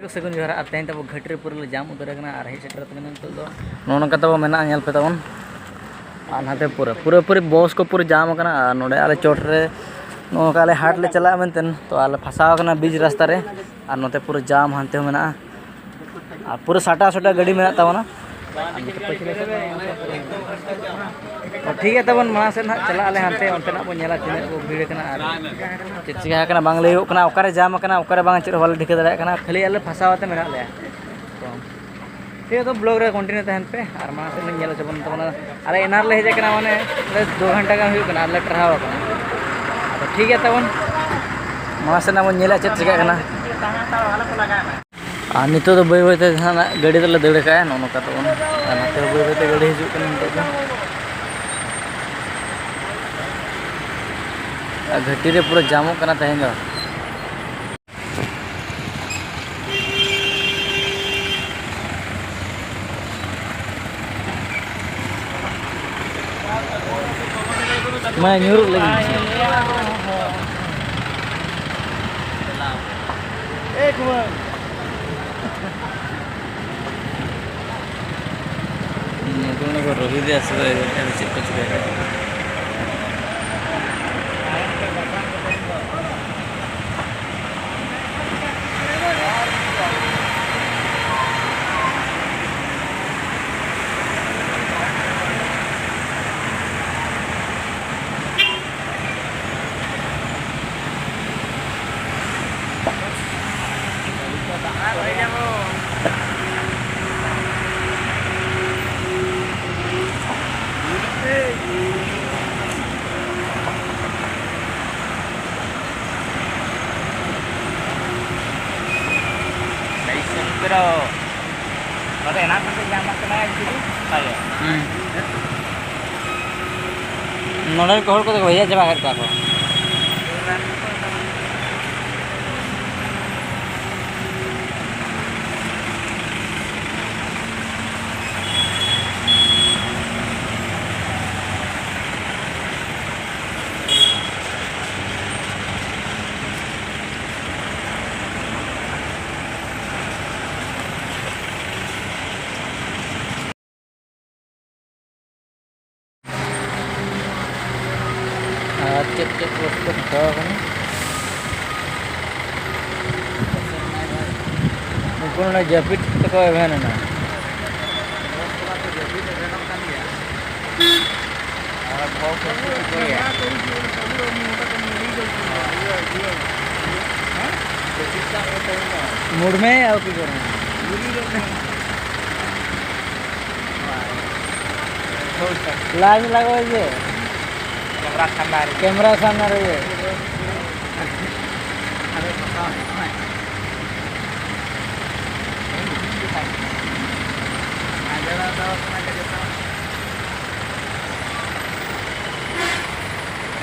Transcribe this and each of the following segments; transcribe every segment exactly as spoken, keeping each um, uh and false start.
ᱥᱟᱹᱜᱩᱱ ᱡᱚᱦᱟᱨ᱾ ᱟᱨ ᱛᱮᱦᱮᱧ ᱛᱟᱵᱚ ᱜᱷᱟᱹᱴᱤ ᱨᱮ ᱯᱩᱨᱟᱹ ᱞᱮ ᱡᱟᱢ ᱩᱛᱟᱹᱨ ᱟᱠᱟᱱᱟ ᱟᱨ ᱦᱮᱡ ᱥᱮᱴᱮᱨ ᱟᱠᱟᱱᱟ ᱱᱤᱛᱚᱜ ᱫᱚ᱾ ᱱᱚᱜᱼᱚ ᱱᱚᱝᱠᱟ ᱛᱟᱵᱚ ᱢᱮᱱᱟᱜᱼᱟ, ᱧᱮᱞ ᱯᱮ ᱛᱟᱵᱚᱱ᱾ ᱟᱨ ᱱᱟᱛᱮ ᱯᱩᱨᱟᱹ ᱯᱩᱨᱟᱹᱯᱩᱨᱤ ᱵᱚᱥ ᱠᱚ ᱯᱩᱨᱟᱹ ᱡᱟᱢ ᱟᱠᱟᱱᱟ᱾ ᱟᱨ ᱱᱚᱰᱮ ᱟᱞᱮ ᱪᱚᱴ ᱨᱮ ᱱᱚᱜᱼᱚ ᱱᱚᱝᱠᱟ ᱟᱞᱮ ᱦᱟᱴ ᱞᱮ ᱪᱟᱞᱟᱜᱼᱟ ᱢᱮᱱᱛᱮ, ᱛᱚ ᱟᱞᱮ ᱯᱷᱟᱸᱥᱟᱣ ᱟᱠᱟᱱᱟ ᱵᱤᱪ ᱨᱟᱥᱛᱟ ᱨᱮ᱾ ᱟᱨ ᱱᱚᱛᱮ ᱯᱩᱨᱟᱹ ᱡᱟᱢ ᱦᱟᱱᱛᱮ ᱦᱚᱸ ᱢᱮᱱᱟᱜᱼᱟ᱾ ᱟᱨ ᱯᱩᱨᱟᱹ ᱥᱟᱴᱟ ᱥᱟᱴᱟ ᱜᱟᱹᱰᱤ ᱢᱮᱱᱟᱜ ᱛᱟᱵᱚᱱᱟ᱾ ᱴᱷᱤᱠ ᱜᱮᱭᱟ ᱛᱟᱵᱚᱱ, ᱢᱟᱲᱟᱝ ᱥᱮᱫ ᱱᱟᱦᱟᱜ ᱪᱟᱞᱟᱜ ᱟᱞᱮ ᱦᱟᱱᱛᱮ, ᱚᱱᱛᱮᱱᱟᱜ ᱵᱚᱱ ᱧᱮᱞᱟ ᱛᱤᱱᱟᱹᱜ ᱠᱚ ᱵᱷᱤᱲ ᱟᱠᱟᱱᱟ ᱟᱨ ᱪᱮᱫ ᱪᱤᱠᱟ ᱟᱠᱟᱱᱟ ᱵᱟᱝ ᱞᱟᱹᱭᱚᱜ ᱠᱟᱱᱟ, ᱚᱠᱟᱨᱮ ᱡᱟᱢ ᱟᱠᱟᱱᱟ, ᱚᱠᱟᱨᱮ ᱵᱟᱝ, ᱪᱮᱫ ᱦᱚᱸ ᱵᱟᱞᱮ ᱴᱷᱤᱠᱟᱹ ᱫᱟᱲᱮᱭᱟᱜ ᱠᱟᱱᱟ᱾ ᱠᱷᱟᱹᱞᱤ ᱟᱞᱮ ᱯᱷᱟᱸᱥᱟᱣ ᱟᱛᱮ ᱢᱮᱱᱟᱜ ᱞᱮᱭᱟ᱾ ᱛᱚ ᱴᱷᱤᱠ ᱜᱮᱭᱟ, ᱛᱚ ᱵᱞᱚᱜ ᱨᱮ ᱠᱚᱱᱴᱤᱱᱤᱭᱩ ᱛᱟᱦᱮᱱ ᱯᱮ ᱟᱨ ᱢᱟᱲᱟᱝ ᱥᱮᱫ ᱞᱤᱧ ᱧᱮᱞ ᱦᱚᱪᱚ ᱵᱚᱱ ᱛᱟᱵᱚᱱᱟ᱾ ᱟᱞᱮ ᱮᱱᱟᱱ ᱨᱮᱞᱮ ᱦᱮᱡ ᱟᱠᱟᱱᱟ, ᱢᱟᱱᱮ ᱫᱩ ᱜᱷᱚᱱᱴᱟ ᱜᱟᱱ ᱦᱩᱭᱩᱜ ᱠᱟᱱᱟ ᱟᱨ ᱞᱮ ᱴᱟᱨᱦᱟᱣ ᱟᱠᱟᱱᱟ᱾ ᱟᱫᱚ ᱴᱷᱤᱠ ᱜᱮᱭᱟ ᱛᱟᱵᱚᱱ, ᱢᱟᱲᱟᱝ ᱥᱮᱫ ᱱᱟᱜ ᱵᱚᱱ ᱧᱮᱞᱟ ᱪᱮᱫ ᱪᱤᱠᱟᱹᱜ ᱠᱟᱱᱟ᱾ ᱟᱨ ᱱᱤᱛᱚᱜ ᱫᱚ ᱵᱟᱹᱭ ᱵᱟᱹᱭ ᱛᱮ ᱡᱟᱦᱟᱱᱟᱜ ᱜᱟᱹᱰᱤ ᱫᱚᱞᱮ ᱫᱟᱹᱲ ᱠᱟᱜᱼᱟ, ᱱᱚᱜᱼᱚ ᱱᱚᱝᱠᱟ ᱛᱟᱵᱚᱱ᱾ ᱟᱨ ᱱᱚᱛᱮ ᱦᱚᱸ ᱵᱟᱹᱭ ᱵᱟᱹᱭ ᱛᱮ ᱜᱟᱹᱰᱤ ᱦᱤᱡᱩᱜ ᱠᱟᱱᱟ ᱱᱤᱛᱚᱜ ᱫᱚ᱾ ᱟᱨ ᱜᱷᱟᱹᱴᱤ ᱨᱮ ᱯᱩᱨᱟᱹ ᱡᱟᱢᱚᱜ ᱠᱟᱱᱟ ᱛᱮᱦᱮᱧ ᱫᱚ᱾ ᱢᱟ ᱧᱩᱨᱩᱜ ᱞᱟᱹᱜᱤᱫ᱾ ᱱᱩᱠᱩ ᱢᱟᱱᱮ ᱠᱚ ᱨᱳᱦᱤᱛ ᱮ ᱟᱥᱨᱟᱭ ᱫᱟ, ᱪᱮᱫ ᱠᱚ ᱪᱤᱠᱟᱹᱭᱟ? ᱱᱚᱰᱮ ᱠᱚ ᱦᱚᱲ ᱠᱚᱫᱚ ᱠᱚ ᱦᱮᱡ ᱪᱟᱵᱟ ᱠᱮᱫ ᱠᱚᱣᱟ ᱠᱚ᱾ ᱚᱱᱟ ᱡᱟᱹᱯᱤᱫ ᱛᱮᱠᱚ ᱮᱵᱷᱮᱱ ᱮᱱᱟ᱾ मुड़ में आओ किधर है? लाज लगो ये। कैमरा सामने आ रही है। कैमरा सामने आ रही है।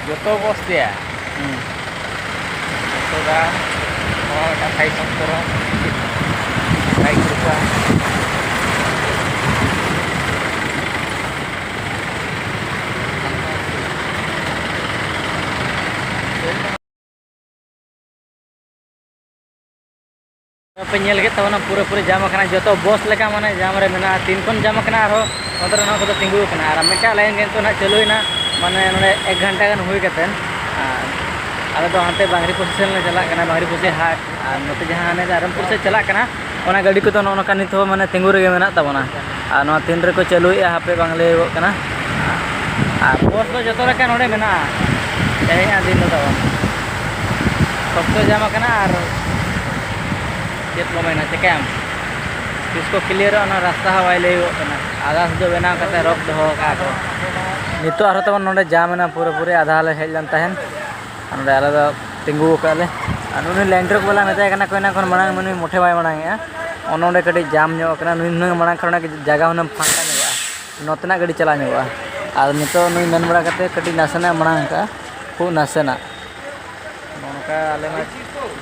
ᱡᱚᱛᱚ ᱵᱚᱥ ᱛᱮᱭᱟ᱾ ᱦᱩᱸ᱾ ᱡᱚᱛᱚ ᱫᱟᱬᱟᱱ, ᱱᱚᱣᱟ ᱢᱤᱫᱴᱟᱝ ᱥᱟᱭᱤᱰ ᱥᱚᱢ ᱠᱚᱨᱚ, ᱥᱟᱭᱤᱰ ᱜᱨᱩᱯᱟ᱾ ᱯᱮ ᱧᱮᱞ ᱠᱮᱫ ᱛᱟᱵᱚᱱᱟ, ᱯᱩᱨᱟᱹ ᱯᱩᱨᱤ ᱡᱟᱢ ᱟᱠᱟᱱᱟ, ᱡᱚᱛᱚ ᱵᱚᱥ ᱞᱮᱠᱟ ᱢᱟᱱᱮ ᱡᱟᱢ ᱨᱮ ᱢᱮᱱᱟᱜᱼᱟ᱾ ᱛᱤᱱ ᱠᱷᱚᱱ ᱡᱟᱢ ᱟᱠᱟᱱᱟ, ᱟᱨᱦᱚᱸ ᱱᱚᱛᱮ ᱨᱮ ᱱᱚᱣᱟ ᱠᱚᱫᱚ ᱛᱤᱸᱜᱩ ᱟᱠᱟᱱᱟ᱾ ᱟᱨ ᱢᱤᱫᱴᱟᱝ ᱞᱟᱭᱤᱱ ᱜᱮ ᱱᱤᱛᱚᱜ ᱱᱟᱦᱟᱜ ᱪᱟᱹᱞᱩᱭᱮᱱᱟ, ᱢᱟᱱᱮ ᱱᱚᱰᱮ ᱮᱠ ᱜᱷᱚᱱᱴᱟ ᱜᱟᱱ ᱦᱩᱭ ᱠᱟᱛᱮᱫ᱾ ᱟᱨ ᱟᱞᱮ ᱫᱚ ᱦᱟᱱᱛᱮ ᱵᱟᱝᱨᱤ ᱯᱚᱥᱤ ᱥᱮᱱ ᱞᱮ ᱪᱟᱞᱟᱜ ᱠᱟᱱᱟ, ᱵᱟᱝᱨᱤ ᱯᱚᱥᱤ ᱦᱟᱴ᱾ ᱟᱨ ᱱᱚᱛᱮ ᱡᱟᱦᱟᱸ ᱦᱟᱱᱮ ᱨᱟᱭᱨᱚᱝᱯᱩᱨ ᱥᱮᱫ ᱪᱟᱞᱟᱜ ᱠᱟᱱᱟ, ᱚᱱᱟ ᱜᱟᱹᱰᱤ ᱠᱚᱫᱚ ᱱᱚᱜᱼᱚ ᱱᱚᱝᱠᱟ ᱱᱤᱛ ᱦᱚᱸ ᱢᱟᱱᱮ ᱛᱤᱸᱜᱩ ᱨᱮᱜᱮ ᱢᱮᱱᱟᱜ ᱛᱟᱵᱚᱱᱟ᱾ ᱟᱨ ᱱᱚᱣᱟ ᱛᱤᱱ ᱨᱮᱠᱚ ᱪᱟᱹᱞᱩᱭᱮᱫᱼᱟ, ᱦᱟᱯᱮ ᱵᱟᱝ ᱞᱟᱹᱭᱚᱜᱚᱜ ᱠᱟᱱᱟ᱾ ᱟᱨ ᱵᱚᱥ ᱫᱚ ᱡᱚᱛᱚ ᱞᱮᱠᱟ ᱱᱚᱰᱮ ᱢᱮᱱᱟᱜᱼᱟ, ᱛᱮᱦᱮᱧᱟᱜ ᱫᱤᱱ ᱨᱮᱫᱚ᱾ ᱥᱚᱠᱛᱚ ᱡᱟᱢ ᱟᱠᱟᱱᱟ ᱟᱨ ᱪᱮᱫ ᱠᱚ ᱢᱮᱱᱟ, ᱪᱤᱠᱟᱹᱭᱟᱢ? ᱛᱤᱥ ᱠᱚ ᱠᱞᱤᱭᱟᱨᱚᱜᱼᱟ, ᱚᱱᱟ ᱨᱟᱥᱛᱟ ᱦᱚᱸ ᱵᱟᱭ ᱞᱟᱹᱭᱚᱜᱚᱜ ᱠᱟᱱᱟ᱾ ᱟᱫᱟᱥ ᱫᱚ ᱵᱮᱱᱟᱣ ᱠᱟᱛᱮ ᱨᱚᱠ ᱫᱚᱦᱚ ᱟᱠᱟᱫᱼᱟ ᱠᱚ᱾ ᱱᱤᱛᱚᱜ ᱟᱨᱦᱚᱸ ᱛᱟᱵᱚᱱ ᱱᱚᱰᱮ ᱡᱟᱢ ᱮᱱᱟ, ᱯᱩᱨᱟᱹᱯᱩᱨᱤ ᱟᱫᱷᱟ ᱞᱮ ᱦᱮᱡ ᱞᱮᱱ ᱛᱟᱦᱮᱸᱱ᱾ ᱟᱨ ᱱᱚᱰᱮ ᱟᱞᱮ ᱫᱚ ᱛᱤᱸᱜᱩ ᱟᱠᱟᱫ ᱞᱮ᱾ ᱟᱨ ᱩᱱᱤ ᱞᱟᱭᱤᱱ ᱴᱨᱟᱠ ᱵᱟᱞᱟ ᱢᱮᱛᱟᱭ ᱠᱟᱱᱟ ᱠᱚ, ᱮᱱᱟᱝ ᱠᱷᱚᱱ ᱢᱟᱲᱟᱝ ᱢᱮ, ᱱᱩᱭ ᱢᱚᱴᱷᱮ ᱵᱟᱭ ᱢᱟᱲᱟᱝ ᱮᱜᱼᱟ᱾ ᱚᱱᱮ ᱚᱸᱰᱮ ᱠᱟᱹᱴᱤᱡ ᱡᱟᱢ ᱧᱚᱜ ᱟᱠᱟᱱᱟ, ᱱᱩᱭ ᱦᱩᱱᱟᱹᱝ ᱢᱟᱲᱟᱝ ᱠᱷᱟᱱ ᱚᱱᱟ ᱡᱟᱭᱜᱟ ᱦᱩᱱᱟᱹᱝ ᱯᱷᱟᱸᱠᱟ ᱧᱚᱜᱚᱜᱼᱟ, ᱱᱚᱛᱮᱱᱟᱜ ᱜᱟᱹᱰᱤ ᱪᱟᱞᱟᱣ ᱧᱚᱜᱚᱜᱼᱟ᱾ ᱟᱨ ᱱᱤᱛᱚᱜ ᱱᱩᱭ ᱢᱮᱱ ᱵᱟᱲᱟ ᱠᱟᱛᱮ ᱠᱟᱹᱴᱤᱡ ᱱᱟᱥᱮᱱᱟᱜ ᱢᱟᱲᱟᱝ ᱟᱠᱟᱫᱼᱟ, ᱠᱷᱩᱵ ᱱᱟᱥᱮᱱᱟᱜ᱾ ᱱᱚᱜᱼᱚ ᱱᱚᱝᱠᱟ ᱟᱞᱮ ᱢᱟ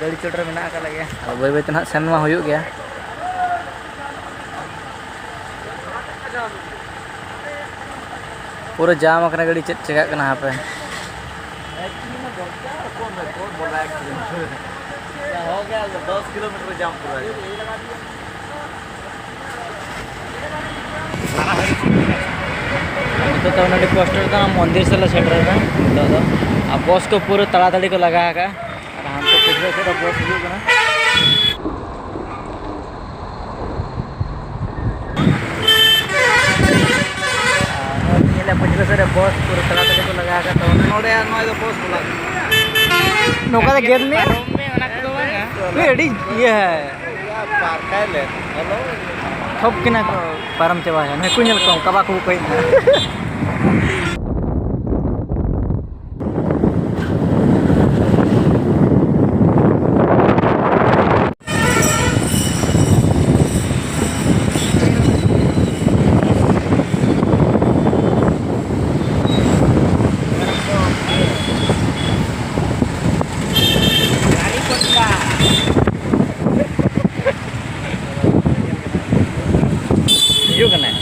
ᱜᱟᱹᱰᱤ ᱪᱚᱴ ᱨᱮ ᱢᱮᱱᱟᱜ ᱟᱠᱟᱫ ᱞᱮᱜᱮᱭᱟ᱾ ᱟᱫᱚ ᱵᱟᱹᱭ ᱵᱟᱹᱭ ᱛᱮ ᱱᱟᱦᱟᱜ ᱥᱮᱱ ᱢᱟ ᱦᱩᱭᱩᱜ ᱜᱮᱭᱟ᱾ ᱯᱩᱨᱟᱹ ᱡᱟᱢ ᱟᱠᱟᱱᱟ ᱜᱟᱹᱰᱤ, ᱪᱮᱫ ᱪᱮᱠᱟᱜ ᱠᱟᱱᱟ ᱦᱟᱯᱮ᱾ ᱱᱤᱛᱚᱜ ᱫᱚ ᱱᱚᱰᱮ ᱯᱳᱥᱴᱟᱨ ᱫᱚ ᱢᱚᱱᱫᱤᱨ ᱥᱮᱫ ᱞᱮ ᱥᱮᱴᱮᱨ ᱮᱱᱟ ᱱᱤᱛᱚᱜ ᱫᱚ᱾ ᱟᱨ ᱵᱚᱥ ᱠᱚ ᱯᱩᱨᱟᱹ ᱛᱟᱲᱟᱛᱟᱲᱤ ᱠᱚ ᱞᱟᱜᱟ ᱟᱠᱟᱫᱼᱟ᱾ ᱟᱨ ᱦᱟᱱᱛᱮ ᱯᱤᱪᱷᱞᱟᱹ ᱥᱮᱫ ᱫᱚ ᱵᱚᱥ ᱦᱤᱡᱩᱜ ᱠᱟᱱᱟ᱾ ᱱᱚᱣᱟ ᱫᱚ ᱵᱚᱥ ᱵᱟᱞᱟ ᱠᱟᱱᱟ᱾ ᱱᱚᱝᱠᱟ ᱫᱚ ᱜᱮᱫ ᱢᱮ᱾ ᱯᱟᱨᱚᱢ ᱢᱮ, ᱚᱱᱟ ᱠᱚᱫᱚ ᱵᱟᱝᱟ᱾ ᱮ, ᱟᱹᱰᱤ ᱤᱭᱟᱹ᱾ ᱯᱟᱨᱠᱟᱭ ᱞᱮ, ᱵᱚᱞᱚ᱾ ᱴᱷᱚᱯ ᱠᱤᱱᱟ ᱠᱚ, ᱯᱟᱨᱚᱢ ᱪᱟᱵᱟᱭᱟ᱾ ᱱᱩᱭ ᱠᱚ ᱧᱮᱞ ᱠᱚᱢ, ᱠᱟᱵᱟ ᱠᱚ ᱠᱚᱭᱮᱫ ᱠᱟᱱᱟ᱾ ᱦᱤᱡᱩᱜ ᱠᱟᱱᱟᱭ᱾